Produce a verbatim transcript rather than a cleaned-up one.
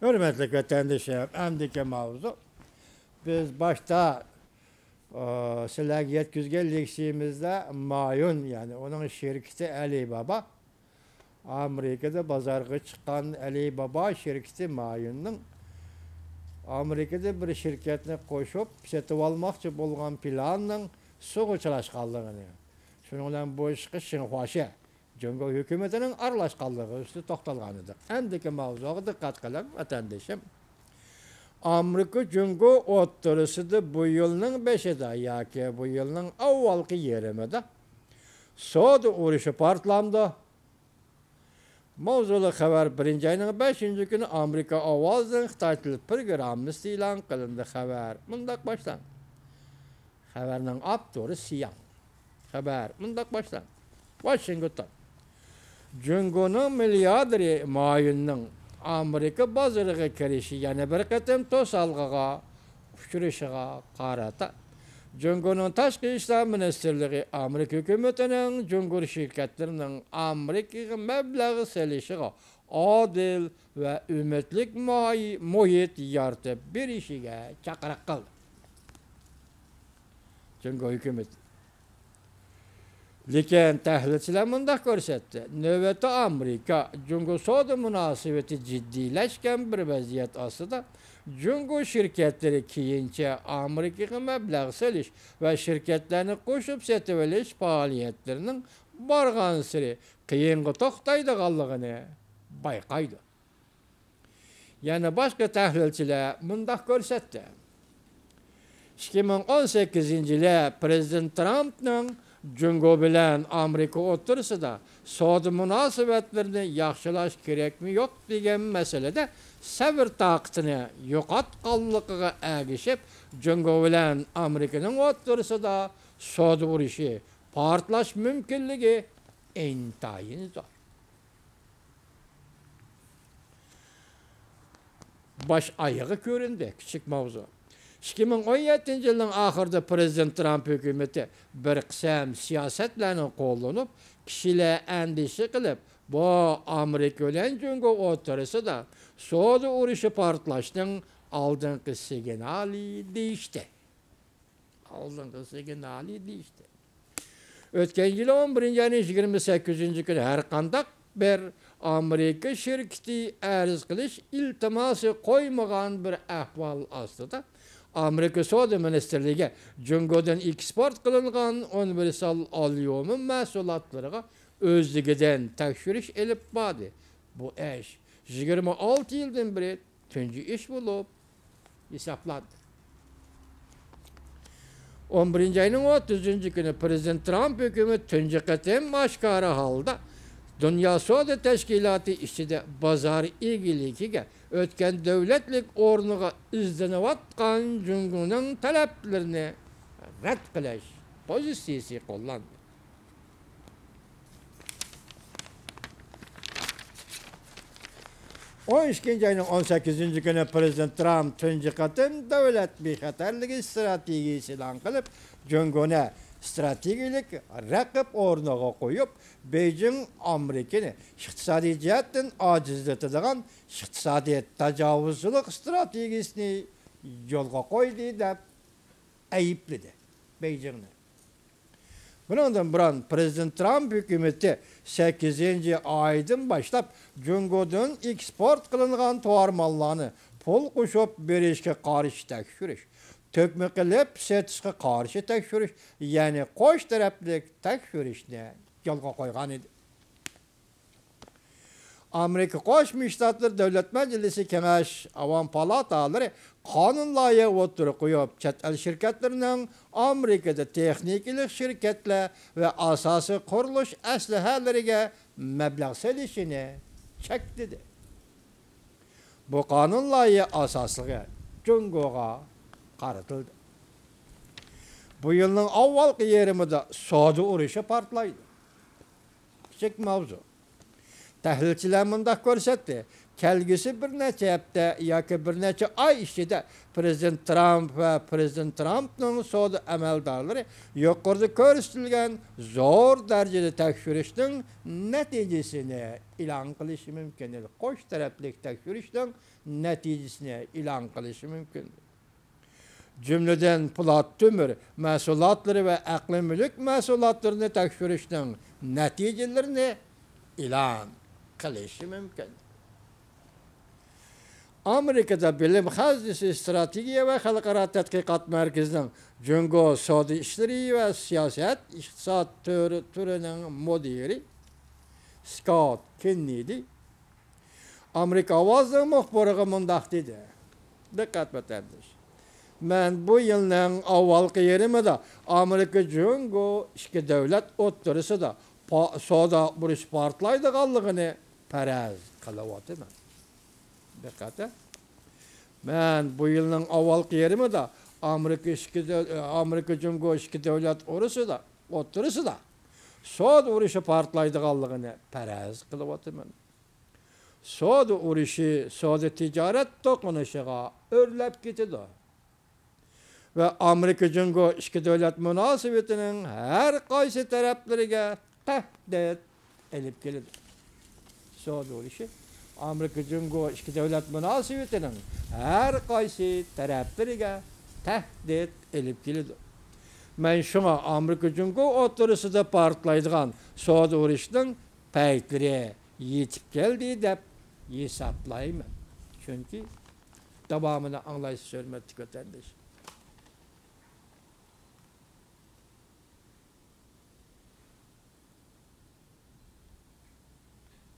ھۆرمەتلىك ۋەتەندىشىم، ئەمدىكى ماۋزۇ. بىز باشتا، ئا، سىلەرگە يەتكۈزگەن لېكسىيىمىزدە مايون، يەنى ئۇنىڭ شىركىتى ئەلىبابا، ئامېرىكىدا بازارغا چىققان ئەلىبابا شىركىتى مايوننىڭ ئامېرىكىدا بىر شىركەتنى قوشۇپ سېتىۋالماقچى بولغان پىلانىنىڭ سۇغا چىلاشقانلىقىنى، شۇنىڭ بىلەن بۇ ئىشقا شىنخۇاشى جۇڭگو ھۆكۈمىتىنىڭ ئارىلاشقانلىقى ئۈستىدە توختالغان ئىدۇق. ئەمدىكى ماۋزۇغا دىققەت قىلىڭ، ۋەتەندىشىم. ئامېرىكا جۇڭگو ئوتتۇرىسىدا بۇ يىلنىڭ بېشىدا ياكى بۇ يىلنىڭ ئاۋۋالقى يېرىمىدا سودا ئۇرۇشى پارتلامدۇ؟ ماۋزۇلۇق خەۋەر بىرىنچى ئاينىڭ بەشىنچى كۈنى ئامېرىكا ئاۋازىدىن خىتاي تىل پروگراممىسىدا ئېلان قىلىندى. خەۋەر مۇنداق باشلاندى. خەۋەرنىڭ ئاپتورى سياڭ. خەۋەر مۇنداق باشلاندى. ۋاشىنگتون. جۇڭگونىڭ مىلياردېرى مايوننىڭ ئامېرىكا بازىرىغا كىرىشى يەنە بىر قېتىم توسالغۇغا ئۇچرىشىغا قارىتا، جۇڭگونىڭ تاشقى ئىشلار مىنىستىرلىقى ئامېرىكا ھۆكۈمىتىنىڭ جۇڭگو شىركەتلىرىنىڭ ئامېرىكىغا مەبلەغ سېلىشىغا ئادىل ۋە ئۈمىدلىك مۇھىت يارىتىپ بېرىشىگە چاقىرىق قىلدى. جۇڭگو ھۆكۈمىتى. لېكىن تەھلىلچىلەر مۇنداق كۆرسەتتى، نۆۋەتتە ئامېرىكا جۇڭگو سودا مۇناسىۋىتى جىددىيلەشكەن بىر ۋەزىيەت ئاستىدا، جۇڭگو شىركەتلىرى كېيىنچە ئامېرىكىغا مەبلەغ سېلىش ۋە شىركەتلەرنى قوشۇپ سېتىۋېلىش پائالىيەتلىرىنىڭ بارغانسېرى قىيىنغا توختايدىغانلىقىنى بايقايدۇ. يەنە باشقا تەھلىلچىلەر مۇنداق كۆرسەتتى، ئىككى مىڭ ئون سەككىزىنچى يىلى پىرېزىدېنت ترامپنىڭ جۇڭگو بىلەن ئامېرىكا ئوتتۇرىسىدا سودا مۇناسىۋەتلىرىنى ياخشىلاش كېرەكمۇ يوق دېگەن مەسىلىدە سەۋر تاقىتىنى يوقاتقانلىقىغا ئەگىشىپ، جۇڭگو بىلەن ئامېرىكىنىڭ ئوتتۇرىسىدا سودا ئۇرۇشى پارتلاش مۇمكىنلىكى ئىنتايىن زور. باش ئايىغى كۆرۈندى، كىچىك ماۋزۇ. ئىككى مىڭ ئون يەتتىنچى يىلنىڭ ئاخىرىدا پىرېزىدېنت ترامپ ھۆكۈمىتى بىر قىسىم سىياسەتلەرنى قوللىنىپ، كىشىلەر ئەندىشە قىلىپ، بۇ ئامېرىكا بىلەن جۇڭگو ئوتتۇرىسىدا سودا ئۇرۇشى پارتلاشنىڭ ئالدىنقى سىگنالى دېيىشتى. ئالدىنقى سىگنالى دېيىشتى. ئۆتكەن يىلى ئون بىرىنچى ئاينىڭ يىگىرمە سەككىزىنچى كۈنى ھەرقانداق بىر ئامېرىكا شىركىتى ئەرز قىلىش ئىلتىماسى قويمىغان بىر ئەھۋال ئاستىدا، ئامېرىكا سودا مىنىستىرلىكى جۇڭگودىن ئېكسپورت قىلىنغان ئۇنىۋېرسال ئاليۇمىن مەھسۇلاتلىرىغا ئۆزلۈكىدىن تەكشۈرۈش ئېلىپ باردى. بۇ ئىش يىگىرمە ئالتە يىلدىن بېرى تۇنجى ئىش بولۇپ ھېسابلاندى. ئون بىرىنچى ئاينىڭ ئوتتۇزىنچى كۈنى پىرېزىدېنت ترامپ ھۆكۈمىتى تۇنجى قېتىم ئاشكارا ھالدا دۇنيا سودا تەشكىلاتى ئىچىدە بازار ئىگىلىكىگە ئۆتكەن دۆلەتلىك ئورنىغا ئىزدىنىۋاتقان جۇڭگونىڭ تەلەپلىرىنى رەت قىلىش پوزىتسىيىسى قوللاندى. ئون ئىككىنچى ئاينىڭ ئون سەككىزىنچى كۈنى پىرېزىدېنت ترامپ تۇنجى قېتىم دۆلەت بىخەتەرلىكى ئىستراتېگىيىسى ئېلان قىلىپ، جۇڭگونى ئىستراتېگىيىلىك رەقىب ئورنىغا قويۇپ، بېيجىڭ ئامېرىكىنى ئىقتىسادىي جەھەتتىن ئاجىزلىتىدىغان ئىقتىسادىي تاجاۋۇزچىلىق ئىستراتېگىيىسىنى يولغا قويدى، دەپ ئەيىبلىدى بېيجىڭنى. بۇنىڭدىن بۇرۇن، پىرېزىدېنت ترامپ ھۆكۈمىتى سەككىزىنچى ئايدىن باشلاپ جۇڭگودىن ئېكسپورت قىلىنغان تاۋار ماللارنى پۇل قوشۇپ بېرىشكە قارشى تەكشۈرۈش، تۆكمە قىلىپ سېتىشقا قارشى تەكشۈرۈش، يەنى قوش تەرەپلىك تەكشۈرۈشنى يولغا قويغان ئىدى. ئامېرىكا قوشما شتاتلىرى دۆلەت مەجلىسى، كېڭەش، ئاۋام پالاتالىرى قانۇن لايىھە ئوتتۇرىغا قويۇپ، چەت ئەل شىركەتلىرىنىڭ ئامېرىكىدا تېخنىكىلىق شىركەتلەر ۋە ئاساسىي قۇرۇلۇش ئەسلىھەلىرىگە مەبلەغ سېلىشىنى چەكلىدى. بۇ قانۇن لايىھە ئاساسلىقى جۇڭگوغا قارىتىلدى. بۇ يىلنىڭ ئاۋۋالقى يېرىمىدا سودا ئۇرۇشى پارتلايدۇ. كىچىك ماۋزۇ. تەھلىلچىلەر مۇنداق كۆرسەتتى، كەلگۈسى بىر نەچچە ھەپتە ياكى بىر نەچچە ئاي ئىچىدە پرېزىدېنت ترامپ ۋە پرېزىدېنت ترامپنىڭ سودا ئەمەلدارلىرى يۇقىرىدا كۆرسىتىلگەن زور دەرىجىدە تەكشۈرۈشنىڭ نەتىجىسىنى ئېلان قىلىشى مۇمكىن. قوش تەرەپلىك تەكشۈرۈشنىڭ نەتىجىسىنى ئېلان قىلىشى مۇمكىن. جۈملىدىن پولات تۆمۈر مەھسۇلاتلىرى ۋە ئەقلىي مۈلۈك مەھسۇلاتلىرىنى تەكشۈرۈشنىڭ نەتىجىلىرىنى ئېلان قىلىشى مۇمكىن. ئامېرىكىدا بىلىم خەزنىسى ئىستراتېگىيە ۋە خەلقئارا تەتقىقات مەركىزىنىڭ جۇڭگو سودا ئىشلىرى ۋە سىياسەت ئىقتىساد تۈرى، تۈرىنىڭ مۇدىرى سكوت كېننېدى ئامېرىكا ئاۋازىنىڭ مۇخبىرىغا مۇنداق دېدى، دىققەت ۋەتەندىش! مەن بۇ يىلنىڭ ئاۋۋالقى يېرىمىدا ئامېرىكا جۇڭگو ئىككى دۆلەت ئوتتۇرىسىدا پا-، سودا ئۇرۇشى پارتلايدىغانلىقىنى پەرەز قىلىۋاتىمەن. دىققەت! مەن بۇ يىلنىڭ ئاۋۋالقى يېرىمىدا ئامېرىكا ئىككى دۆ-، ئامېرىكا جۇڭگو ئىككى دۆلەت ئۇرۇشىدا، ئوتتۇرىسىدا سودا ئۇرۇشى پارتلايدىغانلىقىنى پەرەز قىلىۋاتىمەن. سودا ئۇرۇشى سودا تىجارەت توقۇنۇشىغا ئۆرلەپ كېتىدۇ ۋە ئامېرىكا جۇڭگو ئىككى دۆلەت مۇناسىۋىتىنىڭ ھەر قايسى تەرەپلىرىگە تەھدىت ئېلىپ كېلىدۇ. سودا ئۇرۇشى ئامېرىكا جۇڭگو ئىككى دۆلەت مۇناسىۋىتىنىڭ ھەر قايسى تەرەپلىرىگە تەھدىت ئېلىپ كېلىدۇ. مەن شۇڭا ئامېرىكا جۇڭگو ئوتتۇرىسىدا پارتلايدىغان سودا ئۇرۇشىنىڭ پەيتلىرى يېتىپ كەلدى دەپ ھېسابلايمەن. چۈنكى، داۋامىنى ئاڭلايسىز، ھۆرمەتلىك ۋەتەنداش.